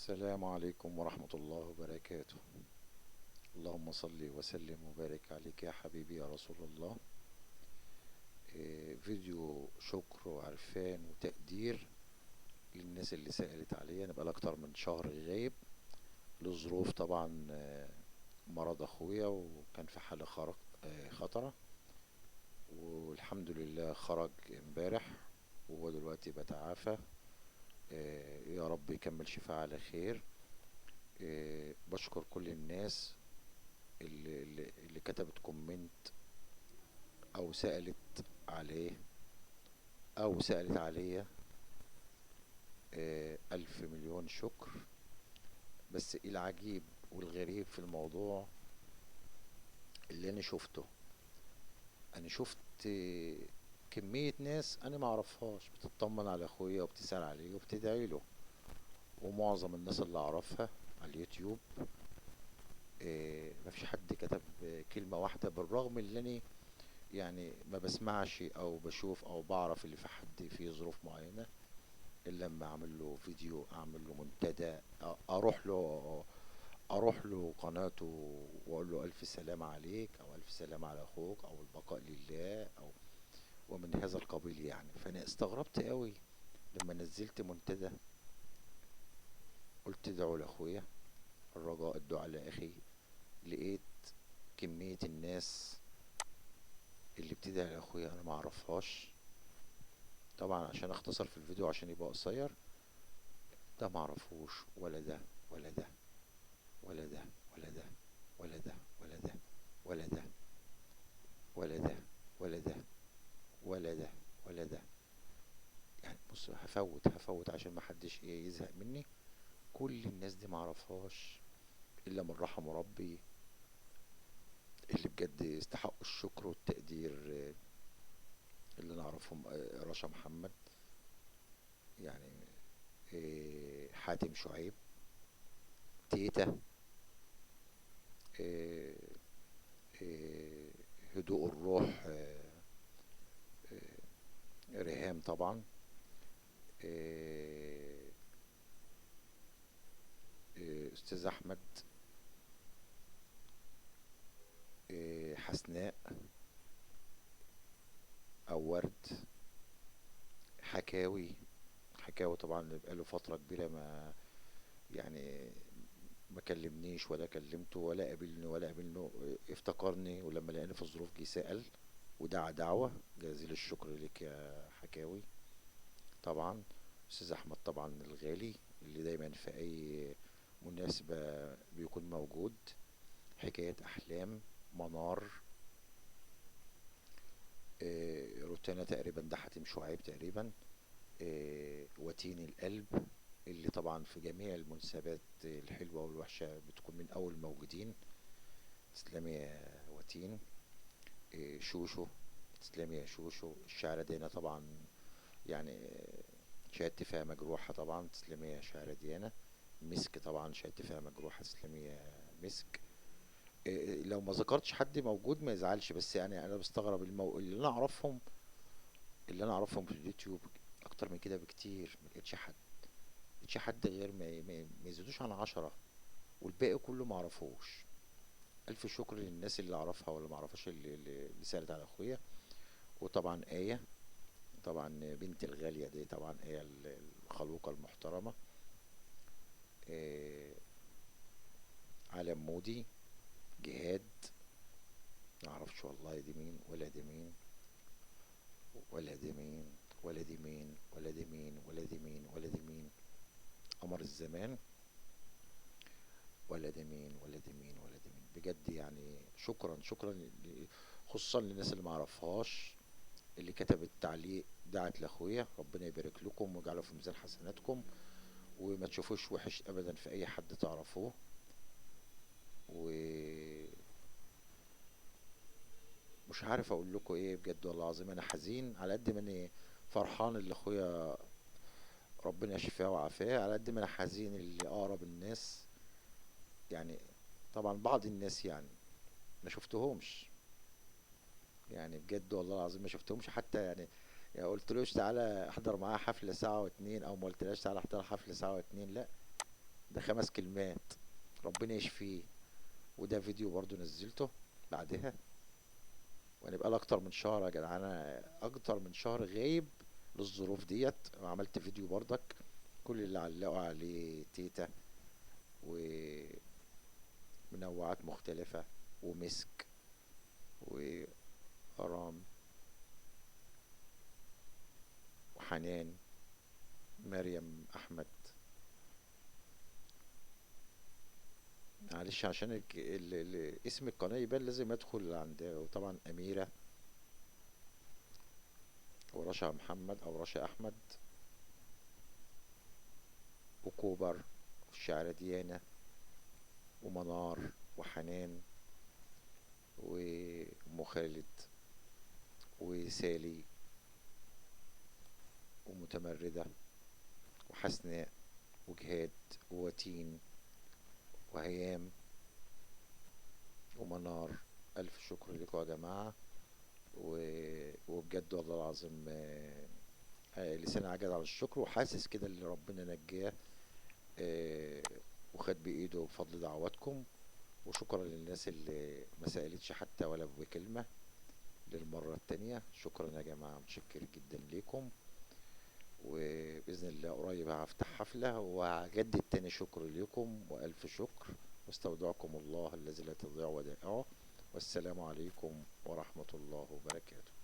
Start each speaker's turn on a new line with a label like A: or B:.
A: السلام عليكم ورحمة الله وبركاته. اللهم صل وسلم وبارك عليك يا حبيبي يا رسول الله. فيديو شكر وعرفان وتقدير للناس اللي سألت عليا. أنا بقالي أكتر من شهر غايب لظروف طبعا، مرض أخويا وكان في حالة خطرة، والحمد لله خرج امبارح وهو دلوقتي بتعافى. يا رب يكمل شفاعة على خير. بشكر كل الناس اللي كتبت comment أو سألت عليه أو سألت عليا. 1000 مليون شكر. بس العجيب والغريب في الموضوع اللي أنا شفته، أنا شفت كمية ناس أنا ما أعرفهاش بتطمن على أخويا وبتسأل عليه وبتدعي له، ومعظم الناس اللي أعرفها على اليوتيوب، ما فيش حد كتب كلمة واحدة، بالرغم اللي أنا ما بسمعش أو بشوف أو بعرف اللي في حد في ظروف معينة، إلا لما أعمل له فيديو، أعمل له منتدى، أروح له قناته وأقول له ألف سلامة عليك أو ألف سلامة على أخوك أو البقاء لله أو ومن هذا القبيل. فأنا استغربت قوي لما نزلت منتدى قلت ادعوا لأخويا، الرجاء الدعاء لأخي، لقيت كمية الناس اللي بتدعي لأخويا أنا ما أعرفهاش. طبعا عشان أختصر في الفيديو عشان يبقى قصير، ده ما أعرفوش ولا ده ولا ده ولا ده ولا ده ولا ده ولا ده ولا ده ولا ده ولا ده ولا ده ولا ده. هفوت عشان ما حدش يزهق مني. كل الناس دي ما اعرفهاش الا من رحم ربي، اللي بجد يستحقوا الشكر والتقدير، اللي انا اعرفهم، رشا محمد، حاتم شعيب، تيتا، هدوء الروح، ريهام طبعا، استاذ احمد، حسناء او ورد، حكاوي. حكاوي طبعا اللي بقاله فترة كبيرة ما كلمنيش ولا كلمته ولا قابلني ولا قابلنه، افتكرني ولما لقاني في الظروف جه سأل ودعا دعوة. جزيل الشكر لك يا حكاوي. طبعا أستاذ أحمد طبعا الغالي اللي دايما في أي مناسبة بيكون موجود. حكاية أحلام، منار، روتانا تقريبا، ده حاتم شعيب تقريبا، وتين القلب اللي طبعا في جميع المناسبات الحلوة والوحشة بتكون من أول موجودين. تسلمي يا وتين. شوشو، تسلمي يا شوشو. الشاعرة دينا طبعا شهادتي فيها مجروحة طبعا، تسلمي يا شاعرة ديانا. مسك طبعا شهادتي فيها مجروحة، تسلمي يا مسك. لو ما ذكرتش حد موجود ما يزعلش، بس انا بستغرب اللي انا اعرفهم في اليوتيوب اكتر من كده بكتير، ما لقيتش حد، ما لقيتش حد غير ما يزيدوش عن 10، والباقي كله ما اعرفوش. الف شكر للناس اللي اعرفها واللي ما اعرفهاش اللي سالت على اخويا. وطبعا آية، طبعا بنت الغالية دي، طبعا آية الخلوقة المحترمة. عالم مودي، جهاد، ما اعرفش والله دي مين ولا دي مين ولا دي مين ولا دي مين ولا دي مين ولا دي مين ولا دي مين، قمر الزمان، ولا دي مين ولا دي مين ولا دي مين. بجد شكرا، شكرا خصوصا للناس اللي ما اعرفهاش اللي كتبت تعليق دعت لاخويا، ربنا يبارك لكم ويجعله في ميزان حسناتكم، وما تشوفوش وحش ابدا في اي حد تعرفوه. و مش عارف اقول لكم ايه بجد والله العظيم، انا حزين على قد ما انا فرحان اللي اخويا ربنا يشفاه ويعافاه، على قد ما انا حزين اللي اقرب الناس، طبعا بعض الناس ما شفتهمش، بجد والله العظيم ما شفتهمش حتى، قلت لهش تعالى احضر معاه حفلة ساعة واتنين، او ما قلتلهاش تعالى احضر حفلة ساعة واتنين، لا ده 5 كلمات، ربنا يشفيه. وده فيديو برضو نزلته بعدها، وانا بقالي اكتر من شهر يا جدعان، انا اكتر من شهر غايب للظروف ديت، وعملت فيديو برضك كل اللي علقوا عليه تيتا ومنوعات مختلفة ومسك وأرام وحنان مريم أحمد. معلش عشان اسم القناة يبان لازم أدخل عند، وطبعا أميرة ورشا محمد أو رشا أحمد وكوبر والشاعرة ديانا ومنار وحنان وأم خالد وسالي ومتمردة وحسناء وجهاد ووتين وهيام ومنار. ألف شكر لكم يا جماعة، وبجد والله العظيم، لساني عجز على الشكر، وحاسس كده اللي ربنا نجاه، وخد بإيده بفضل دعواتكم. وشكرا للناس اللي ما سألتش حتى ولا بكلمة للمرة التانية. شكرا يا جماعة، متشكر جدا ليكم، وبإذن الله قريب هفتح حفلة وهجدد تاني شكر ليكم وألف شكر، واستودعكم الله الذي لا تضيع ودائعه، والسلام عليكم ورحمة الله وبركاته.